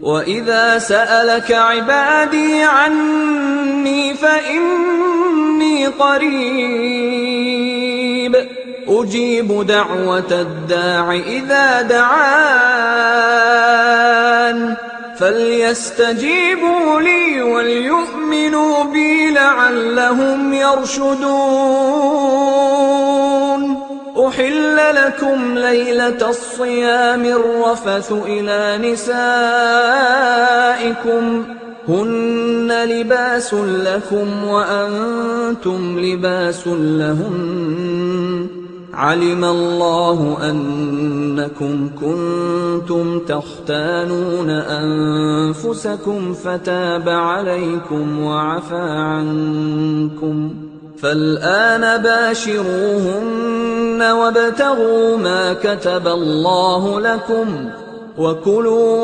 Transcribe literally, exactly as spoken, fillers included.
وإذا سألك عبادي عني فإني قريب أجيب دعوة الداع إذا دعان فليستجيبوا لي وليؤمنوا بي لعلهم يرشدون. أحل لكم ليلة الصيام الرفث إلى نسائكم هن لباس لكم وأنتم لباس لهن. علم الله أنكم كنتم تختانون أنفسكم فتاب عليكم وعفا عنكم، فالآن باشروهن وابتغوا ما كتب الله لكم وكلوا